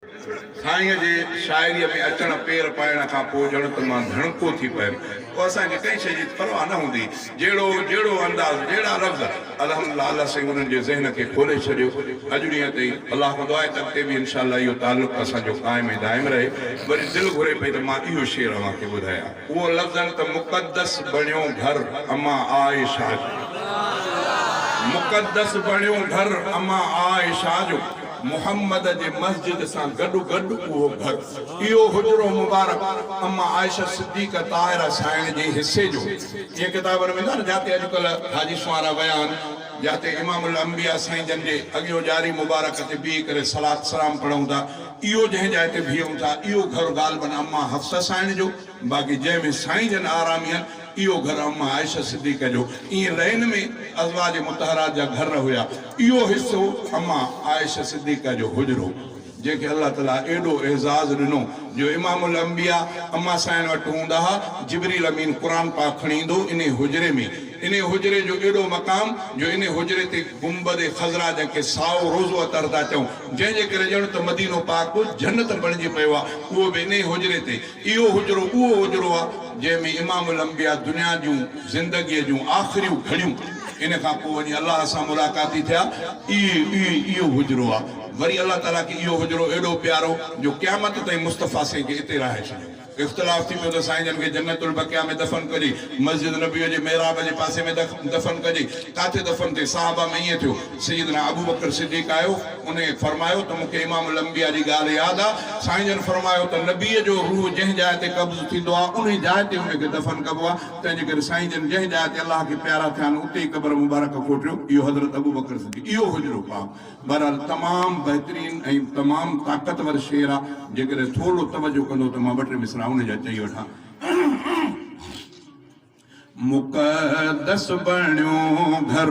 سائينء جي شاعريء ۾ اچڻ پير پائڻ کان پوء ڄڻ ته مان ڌڻڪو ٿي پيم. پوء اسان کي ڪنهن شيء جي پرواهه نه هوندي. جهڙو جهڙو انداز، جهڙا لفظ، الحمدلله الله سائين انهن جي ذهن کي کولي ڇڏيو. اڄ ڏينهن تائين الله کان دعا آهي ته اڳتي به انشاء الله اهو تعلق اسان جو قائم ۽ دائم رهي. وري دل گهري پئي ته مان اهو شعر اوهان کي ٻڌايان. اهو لفظن ته مقدس بڻيو گهر امان عائشه جو. مقدس بڻيو گهر امان عائشه جو. محمد جي مسجد سان گڏ گڏ اهو گهر، اهو حجرو مبارڪ اما عائشه صديقه طاهره سائڻ جي حصي جو. جيئن ڪتابن ۾ ايندو آهي نه جاتي اڄڪلهه حاجي سوارا ويا آهن، جاتي امام الانبياء سائين جن جي اڳيون ڄاري مبارڪ تي بيهي ڪري صلات سلام پڙهون ٿا، اهو جنهن جاء تي بيهون ٿا اهو گهر غالباً اما حفصه سائڻ جو، باقي جنهن ۾ سائين جن آرامي آهن اهو گهر اما عائشه صديقه جو. ائين لئن ۾ ازواج مطهرات جا گهر هيا. اهو حصو اما عائشه صديقه جو حجرو، جنهن کي الله تعاليٰ ايڏو اعزاز ڏنو جو امام الانبياء اما سائين وٽ هوندا ها، جبريل امين قرآن پاڪ کڻي ايندو هو انهي حجري ۾. انهي حجري جو ايڏو مقام جو انهي حجري تي گنبد خضرا جنهن کي سائو روضو اطهر ٿا چئون، جنهن جي ڪري ڄڻ ته مدينو پاڪ جنت بڻجي پيو آهي، اهو به انهي حجري تي. اهو حجرو اهو حجرو آ جنهن ۾ امام الانبياء دنيا جون زندگيء جون آخريون گهڙيون ان کان پوء وڃي الله سان ملاقاتي ٿيا اهي اهي اهو حجرو آ وري الله تعاليٰ کي اهو حجرو ايڏو پيارو جو قيامت تائين مصطفيٰ سائين کي اتي رهائي ڇڏيو. اختلاف ٿي پيو ته سائين جن کي جنت البقيع ۾ دفن ڪجي، مسجد نبويء جي محراب جي پاسي ۾ دفن ڪجي، ڪاٿي دفن ٿئي؟ صحابه ۾ ائين ٿيو، سيدنا ابوبڪر صديق آيو، انهيء فرمايو ته مون کي امام الانبياء جي ڳالهه ياد آ. سائين جن فرمايو ته نبيء جو روح جنهن جاء تي قبض ٿيندو آ، انهيء جاء تي ان کي دفن ڪبو آ. تنهن جي ڪري سائين جن جنهن جاء تي الله کي پيارا ٿيا آهن، اتي ئي قبر مبارڪ کوٽيو. اهو حضرت ابوبڪر صديق، اهو حجرو پاڪ. بهرحال تمام بهترين ۽ تمام طاقتور شعر آ. جيڪڏهن ٿورڙو توجه ڪندو ته مان ٻه ٽي مصرع ان جا چئي وٺان. مقدس بڻيو گهر.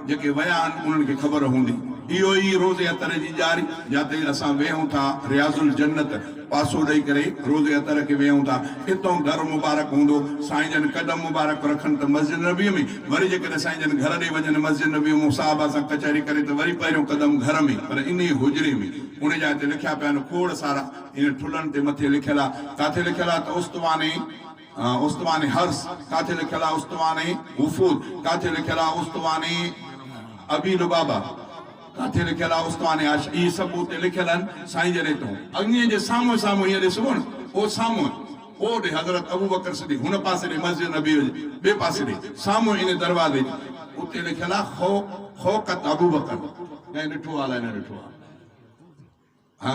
جيڪي ويا آهن انهن کي خبر هوندي. اهو ئي روضي اطهر جي ڄاري جاتي اسان ويهون ٿا رياض الجنت پاسو ڏئي ڪري روضي اطهر کي ويهون ٿا اتئون در مبارڪ هوندو سائين جن قدم مبارڪ رکن ته مسجد نبوي ۾ وري جيڪڏهن سائين جن گهر ڏي وڃن مسجد نبوي مون صحابه سان ڪچهري ڪري ته وري پهريون قدم گهر ۾ پر انهي حجري ۾ انهي جاء تي لکيا پيا آهن کوڙ سارا انهن ٺلهن تي مٿي لکيل آهي ڪاٿي لکيل آهي ته استواني استواني حرس، ڪاٿي لکيل آ استواني وفود، ڪاٿي لکيل آ استواني ابي لبابه، ڪاٿي لکيل آ استواني عائشه، اهي سڀ اتي لکيل آهن سائين جڏهن تون انهيء جي سامهون سامهون هيئن ڏسبو نه اهو سامهون اهو ڏي حضرت ابوبڪر صديق هن پاسي ڏي مسجد نبوي جي ٻئي پاسي ڏي سامهون ان دروازي جي اتي لکيل آ خوقت ابوبڪر ڪنهن ڏٺو آ الائي نه ڏٺو آ. ها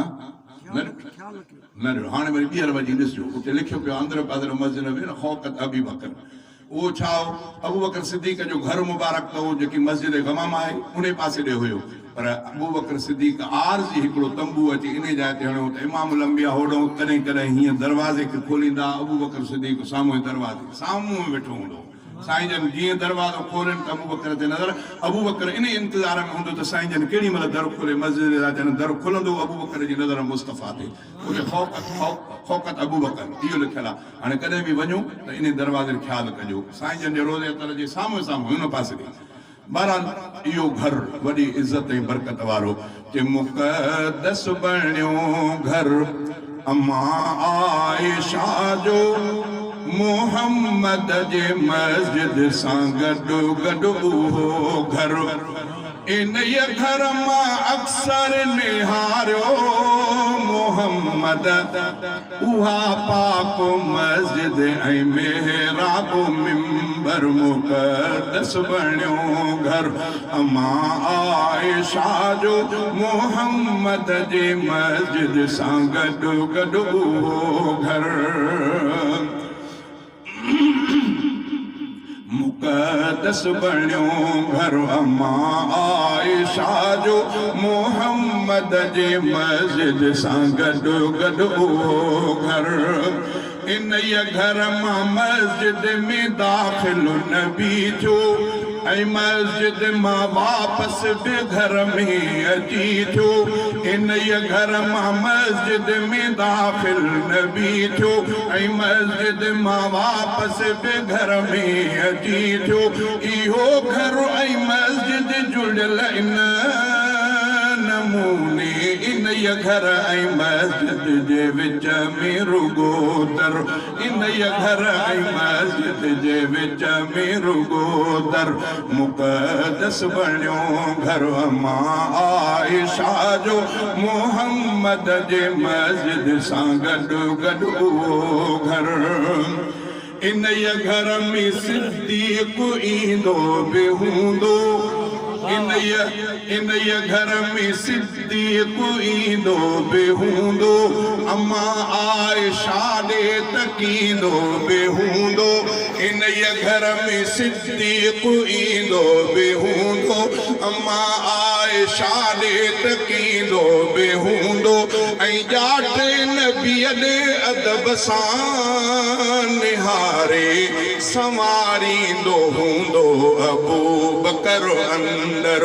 نه ڏٺو نه ڏٺو هاڻي وري ٻيهر وڃي ڏسجو اتي لکيو پيو آهي اندر پاسي مسجد نبوي نه خوقت ابي بڪر اهو ڇا هو ابوبڪر صديق جو گهر مبارڪ ته هو جيڪي مسجد غمام آهي انهي پاسي ڏي هيو پر ابوبڪر صديق عارضي هڪڙو تنبو اچي انهي جاء تي هڻيو ته امام الانبياء هوڏهون ڪڏهن ڪڏهن هيئن دروازي کي کوليندا ابوبڪر صديق سامهون دروازي سامهون ويٺو هوندو هو. سائين جن جيئن دروازو کولين ته ابوبڪر تي نظر، ابوبڪر انهي انتظار ۾ هوندو ته سائين جن ڪهڙي مهل در کولي مسجد ڏي اچن، در کلندو ابوبڪر جي نظر مصطفيٰ تي، اتي خوقت خوقت ابوبڪر اهو لکيل آهي، هاڻي ڪڏهن به وڃو ته انهي دروازي جو خيال ڪجو، سائين جن جي روضي اطهر جي سامهون سامهون هن پاسي ڏي. بهرحال اهو گهر وڏي عزت ۽ برڪت وارو چي مقدس بڻيو گهر امان عائشه جو محمد جي مسجد سان گڏ گڏ اهو گهر انهيء گهر مان اڪثر نهاريو محمد اها پاڪ مسجد ۽ محراب منبر مقدس بڻيو گهر امان عائشه جو محمد جي مسجد سان گڏ گڏ اهو گهر. مقدس بڻيو گهر امان عائشه جو محمد جي مسجد سان گڏ گڏ اهو گهر انهيء گهر مان مسجد ۾ داخل نبي ٿيو ۽ مسجد مان واپس به گهر ۾ اچي ٿيو انهيء گهر مان مسجد ۾ داخل نبي ٿيو ۽ مسجد مان واپس به گهر ۾ اچي ٿيو. اهو گهر ۽ مسجد جڙيل ان نموني انهيء گهر ۽ مسجد جي وچ ۾ رڳو در، انهيء گهر ۽ مسجد جي وچ ۾ رڳو در، مقدس بڻيو گهر امان عائشه جو، محمد جي مسجد سان گڏ گڏ اهو گهر. انهيء گهر ۾ صديق ايندو به هوندو، انهيء انهيء گهر ۾ صديق ايندو به هوندو، امان عائشه ڏي تڪيندو به هوندو، انهيء گهر ۾ صديق ايندو به هوندو، امان عائشه ڏي تڪيندو به هوندو ۽ ڄاٽي نبيء ڏي ادب سان نهاري سنواريندو هوندو ابوبڪر اندر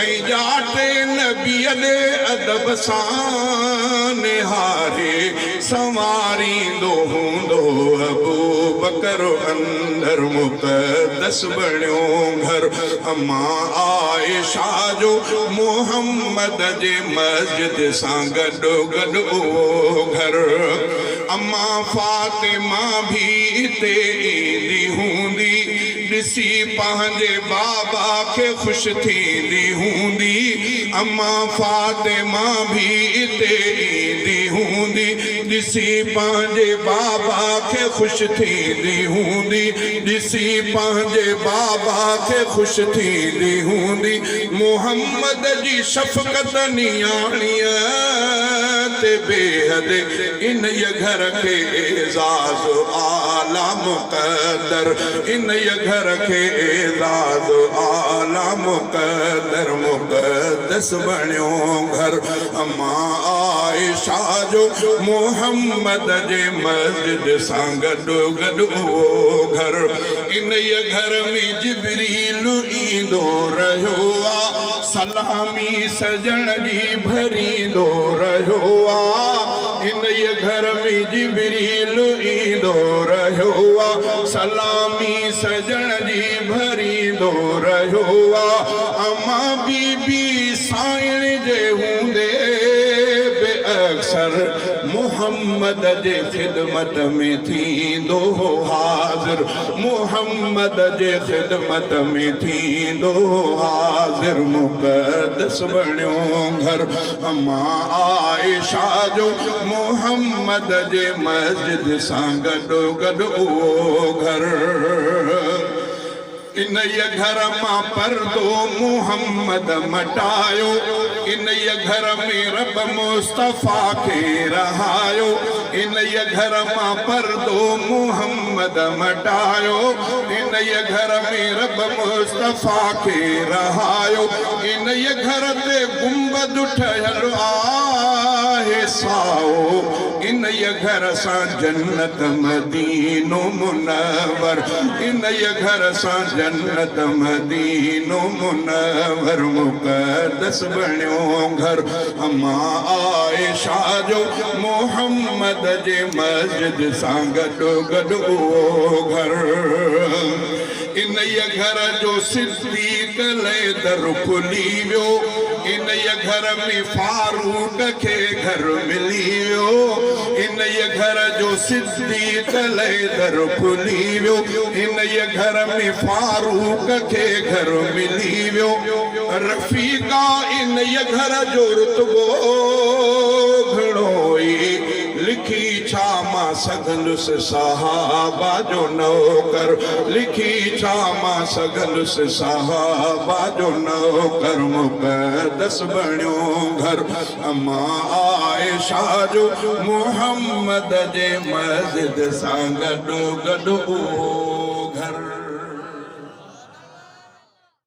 ۽ ڄاٽي نبيء ڏي ادب سان نهاري سنواريندو هوندو ابوبڪر اندر مقدس بڻيو گهر امان عائشه جو محمد جي مسجد سان گڏ گڏ اهو گهر امان فاطمه به اتي ايندي هوندي ڏسي پنهنجي بابا کي خوش ٿيندي هوندي امان فاطمه به اتي ايندي هوندي ڏسي پنهنجي بابا کي خوش ٿيندي هوندي ڏسي پنهنجي بابا کي خوش ٿيندي هوندي محمد جي شفقت نياڻيء تي بيحد انهيء گهر کي اعزاز اعليٰ مقدر انهيء گهر کي اعزاز اعليٰ مقدر مقدس بڻيو گهر امان عائشه جو محمد جي مسجد سان گڏ گڏ اهو گهر انهيء گهر ۾ جبريل ايندو رهيو آ سلامي سڄڻ جي ڀريندو رهيو آ انهيء گهر ۾ جبريل ايندو رهيو آ سلامي سڄڻ جي ڀريندو رهيو آ امان بي بي سائڻ جي هوندي به اڪثر محمد جي خدمت ۾ ٿيندو هو حاضر محمد جي خدمت ۾ ٿيندو هو حاضر مقدس بڻيو گهر امان عائشه جو محمد جي مسجد سان گڏو گڏ اهو گهر انهيء گهر مان پردو محمد مٽايو، انهيء گهر ۾ رب مصطفيٰ کي رهايو، انهيء گهر مان پردو محمد مٽايو، انهيء گهر ۾ رب مصطفيٰ کي رهايو، انهيء گهر تي گنبد ٺهيل آهي سائو، انهيء گهر سان جنت مدينو منور. انهيء گهر سان جنت مدينو منور مقدس بڻيو گهر امان عائشه جو محمد جي مسجد سان گڏو گڏ اهو گهر انهيء گهر جو صديق لئه در کلي ويو انهيء گهر ۾ فاروق کي گهر ملي ويو انهيء گهر جو صديق لئه در کلي ويو انهيء گهر ۾ فاروق کي گهر ملي ويو رفيقا انهيء گهر جو رتبو گهڻو ئي لکي ڇا مان سگهندس صحابه جو نوڪر لکي ڇا مان سگهندس صحابه جو نوڪر مقدس بڻيو گهر امان عائشه جو محمد جي مسجد سان گڏو گڏ اهو گهر.